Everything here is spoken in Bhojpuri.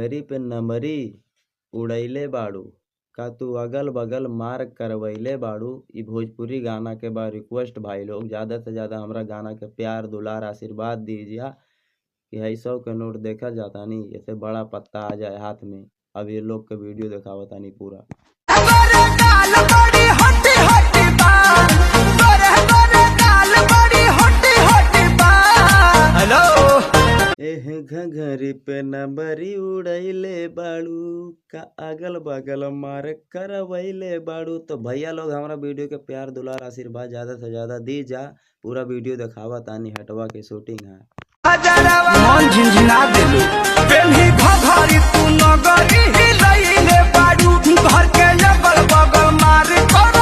घघरी पे नंबरी उड़ैले बाड़ू, का तू अगल बगल मार करवैले बाड़ू। इ भोजपुरी गाना के बा रिक्वेस्ट भाई लोग, ज्यादा से ज्यादा हमरा गाना के प्यार दुलार आशीर्वाद दीजिया कि हई 100 के नोट देखल जातानी एसे बड़ा पत्ता आ जाए हाथ में। अब ये लोग के वीडियो देखावतानी पूरा। गोरे गाल बड़ी हटी हटी बा, गोरे गोरे गाल बड़ी हटी हटी बा। हेलो। एह घघरी पे नंबरी उड़ैले बाड़ू, का अगल बगल मार करवैले बाड़ू। तो भैया लोग हमरा वीडियो के प्यार दुलार आशीर्वाद ज्यादा से ज्यादा दी जा। पूरा वीडियो देखावा तानी हटवा के शूटिंग है। मन झिझिना देलू पेन्ही घघरी तू नगरी हिलैले बाड़ू, घर के अगल बगल मार कर।